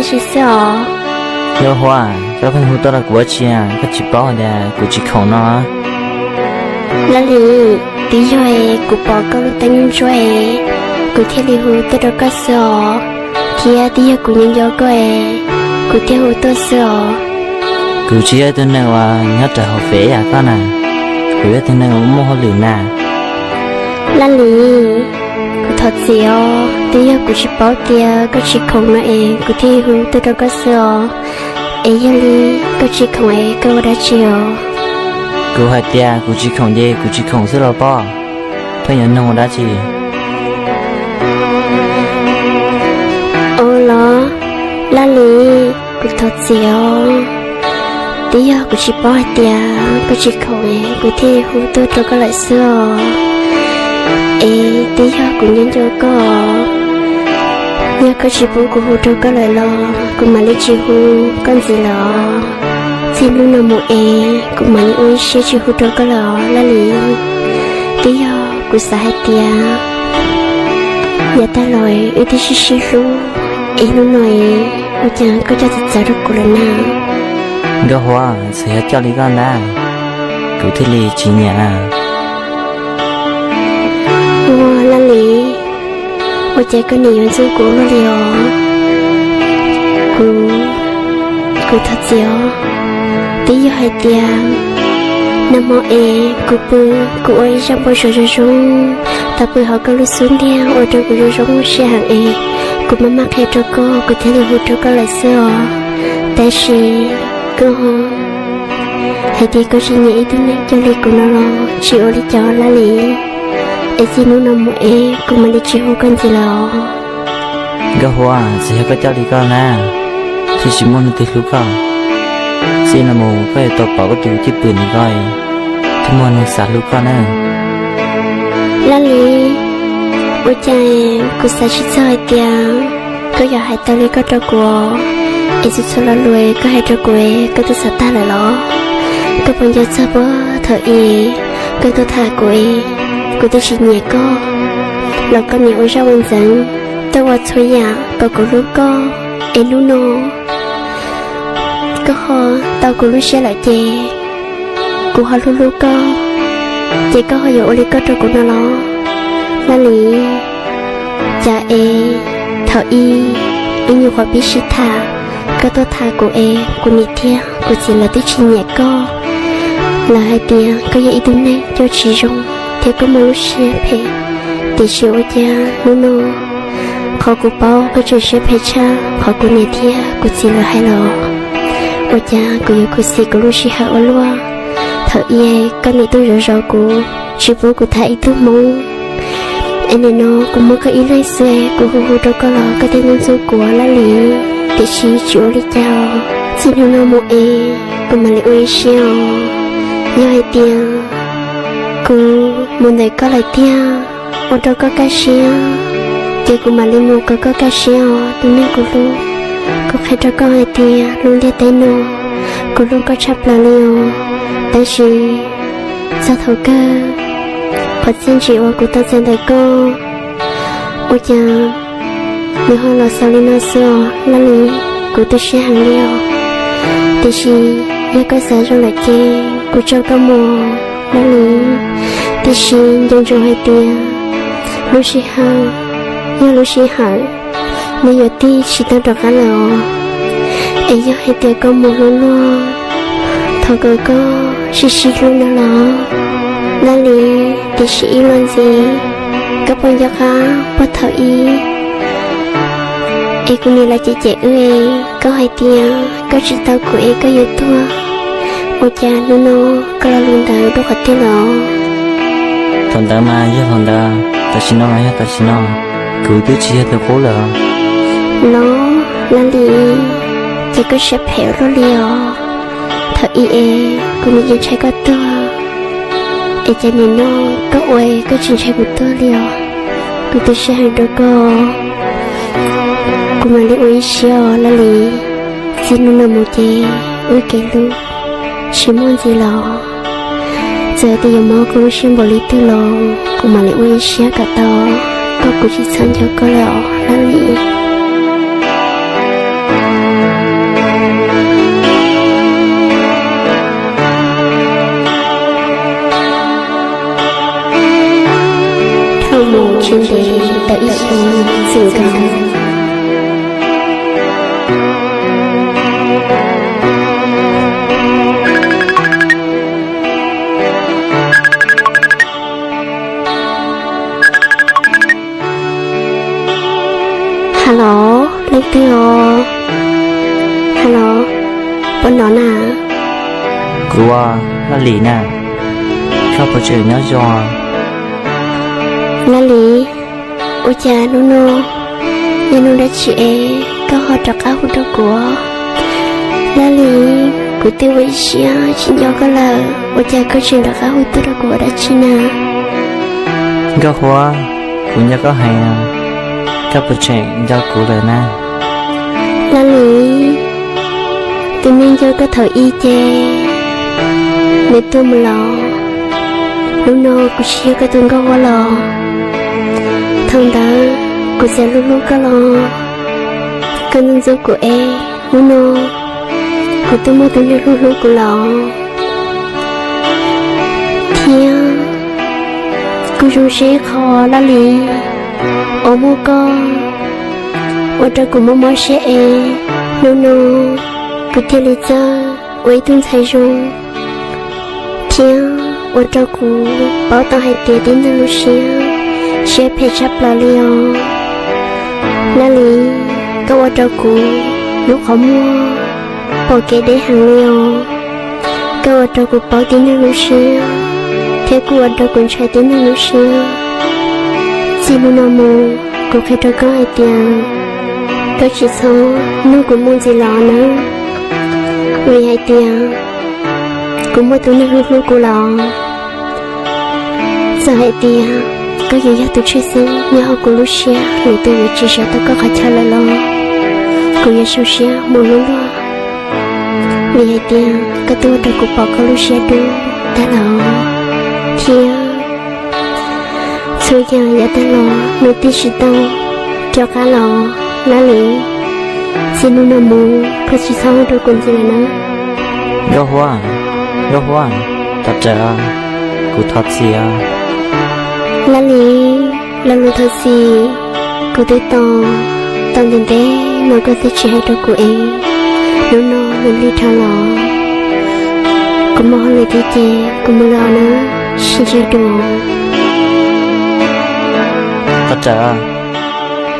Tsis xwb os. Yog Huab, koj pheej hu tuaj rau kuv ua tsi? Koj tsis paub tias kuv tsis khoom no? Laj Lis, twb yog kuv pom koj lub teeb ntsuab es kuv thiaj li hu tuaj rau koj xwb os. Thiab twb yog kuv nyob nco koj es kuv thiaj hu tuaj xwb os. Kuv tsis yog ib tug neeg uas nyob rau hauv fem yam koj na, kuv yog ib tug neeg uas muaj hauj lwm na. Laj Lis, kuv thov txim os, twb yog kuv tsis paub tias koj tsis khoom no es kuv thiaj hu tuaj rau koj xwb os. Es yog li koj tsis khoom es koj ua dab tsi os? Kuv hais tias kuv tsis khoom ces kuv tsis khoom xwb los pob, pheej yuav nug ua dab tsi? Ua los, Laj Lis, kuv thov txim os, twb yog kuv tsis paub hais tias koj tsis khoom es kuv thiaj hu tuaj rau koj lawm xwb os. Es twb yog kuv nyob nco koj, yog koj tsis pub kuv hu rau koj lawm los kuv mam li tsis hu koj ntxiv lawm os. Txij hnub no mus es kuv mam li ua ib siab tsis hu rau koj lawm os Laj Lis. Twb yog kuv xav hais tias yav tag los wb twb sib sib hlub, es hnub no es ua cas koj coj txawv txawv rau kuv lawm na? Nkauj Huab, txawm yog coj li koj ntag, kuv thiaj li tsis nyiam. Ua Laj Lis, ua cas koj nim yuav ntxub kuv ua luaj li os? Kuv, kuv thov txim os. Twb yog hais tias nag hmo es kuv pw, kuv ua ib zaj npau suav zoo zoo, tau pw hauv koj lub xub ntiag ua rau kuv zoo zoo siab heev es kuv maj maj qhia rau koj, kuv thiaj li hu rau koj lawm xwb os. Tab sis koj hais tias koj tsis nyiam ib tug neeg coj li kuv no los tsis ua li cas Laj Lis. Es txij hnub no mus es kuv mam li tsis hu koj ntxiv lawm os. Nkauj Huab, txawm yog koj coj li koj na, thiaj tsis muaj neeg twg hlub koj. Txij no mus koj yuav tau pom koj tus cwj pwm ntawm koj, thiaj muaj neeg xav hlub koj na. Laj Lis, ua cas kuv xav tsis txog hais tias koj yuav hais tau li koj rau kuv, es txhua txhua lo lus koj hais rau kuv koj twb xav tag lawm los? Koj puas nco txog puag thaum ub koj tuaj tham kuv es kuv twb tsis nyiam koj los koj nim ua zaj ua ntxeev, tuaj ua txhua yam kom kuv hlub koj, es hnub no koj ho tau kuv lub siab lawm ces kuv ho hlub hlub koj, ces koj ho yuav ua li koj rau kuv no los? Laj Lis, cas es thaum ub wb nyuam qhuav pib sib tham, koj tuaj tham kuv es kuv niam thiab kuv txiv lawv twb tsis nyiam koj. Lawv hais tias koj yog ib tug neeg coj tsis zoo thiab koj muaj lub siab phem, tiam sis ua cas hnub no qhov kuv paub koj tseem siab phem tshaj qhov kuv niam thiab kuv txiv lawv hais los? Ua cas kuv yuav khuv xim kuv lub sij hawm ua luaj? Thaum ub koj nim tuaj zov zov kuv, tsis pub kuv tham ib tug hmoob. Es nim no kuv muaj koj ib leeg xwb, kuv hu hu rau koj los koj thiaj ntxub ntxub kuv Laj Lis. Tiam sis tsis ua li cas, txij hnub no mus es kuv mam li ua ib siab os. Yog hais tias kuv mus ntawm koj lawm tiag, ua rau koj kaj siab, ces kuv mam li mus kom koj kaj siab os tus neeg kuv hlub. Kuv qhia rau koj hais tias lub ntiaj teb no kuv hlub koj tshaj plaws li os. Tab sis txog thaum kawg, qhov txiaj ntsim uas kuv tau txais ntawm koj, ua cas nws ho los xaus li no xwb os Laj Lis. Kuv tu siab heev li os. Tiam sis yog koj xav zoo lawm ces kuv tso koj mus Laj Lis. Tiam sis nco ntsoov hais tias lub sij hawm yog lub sij hawm, nws yuav tig tsis tau rov qab lawm os. Es yog hais tias koj mus hlub luag, thov kom koj sib sib hlub no los Laj Lis. Tiam sis ib los ntxiv, koj puas nco qab puag thaum ub es kuv niam lawv cem cem wb es koj hais tias koj tsis tau kuv es koj yuav tuag, ua cas hnub no koj lo lus ntawd dua qhov twg los? Thaum ntawd mas yog thaum ntawd, tam sim no mas yog tam sim no, kuv twb tsis yog tus qub lawm. Los Laj Lis, ces koj siab phem ua luaj li os. Thaum ub es kuv nim yeej ntshai koj tuag, es cas nim no koj ua koj tsis ntshai kuv tuag li os. Kuv tu siab heev rau koj, kuv mam li ua ib siab os Laj Lis. Txij hnub no mus ces wb kev hlub tsis muaj ntxiv los, txawm tias yuav mob kuv lub siab npaum li twg los kuv mam li ua ib siab kom tau, kom kuv tsis txhob nco koj lawm os Laj Lis. Tau ib xyoos xwm nkaus. Hello, leej twg os? Hello, puas hnov na? Kuv, Laj Lis na, koj puas tseem nyob zoo? Laj Lis, ua cas hnub no yog hnub dab tsi es koj ho rov qab hu rau kuv? Laj Lis, kuv twb ua ib siab tsis nco koj lawm, ua cas koj tseem rov qab hu tuaj rau kuv ua dab tsi na? Nkauj Huab, kuv nco koj heev, koj puas tseem nco kuv lawm na? Laj Lis, tus neeg nco koj thaum ub ces nws tuag mus lawm. Hnub no kuv tsis yog koj tus Nkauj Huab lawm. Thaum ntawd kuv txawm hlub hlub koj los koj ntxub ntxub kuv es hnub no kuv twb muaj tus neeg hlub hlub kuv lawm. Thiab kuv zoo siab qhov, Laj Lis, uas muaj koj ua rau kuv mob mob siab es hnub no kuv thiaj li txawj ua ib tug ntxhais zoo, thiab ua rau kuv paub tau hais tias tib neeg lub siab, siab phem tshaj plaws li os. Laj Lis, koj ua rau kuv lub qhov muag pom kev deb heev li os. Koj ua rau kuv paub tib neeg lub siab, thiab kuj ua rau kuv ntshai tib neeg lub siab. Txij hnub no mus, kuv qhia rau koj hais tias koj tsis txhob nug kuv mus ntxiv los nawb, vim hais tias kuv muaj tus neeg hlub hlub kuv lawm. Txawm hais tias koj yuav yog tus tshwj xeeb nyob hauv kuv lub siab, lwm tus yuav tsis sawv tau koj qhov chaw lawm los kuv yuav zoo siab mus hlub luag, vim hais tias koj twb ua rau kuv pom koj lub siab dub tag lawm, thiab txhua yam yav tag los nws twb tsis tau rov qab los. Laj Lis, txij hnub no mus koj tsis txhob hu rau kuv ntxiv lawm na. Nkauj Huab, Nkauj Huab, thov rawm, kuv thov txim os. Laj Lis, lo lus thov txim kuv twb tos tau ntev ntev no koj twb tsis hais rau kuv es hnub no nws lig dhau los. Kuv muaj hauj lwm thiab ces kuv mus lawm nawb, sib ntsib dua. Thov rawm,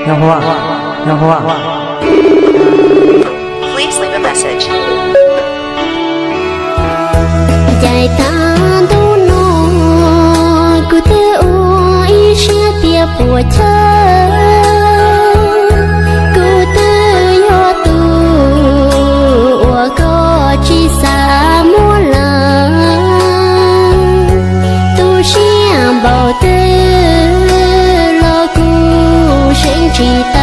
Nkauj Huab, Nkauj Huab. Please leave a message. Yav tag ntuj no kuv twb ua ib siab tias puas chawj, kuv twb yog tus uas koj tsis xav muab lawm. Tu siab npaum twg los kuv seev tsis tau.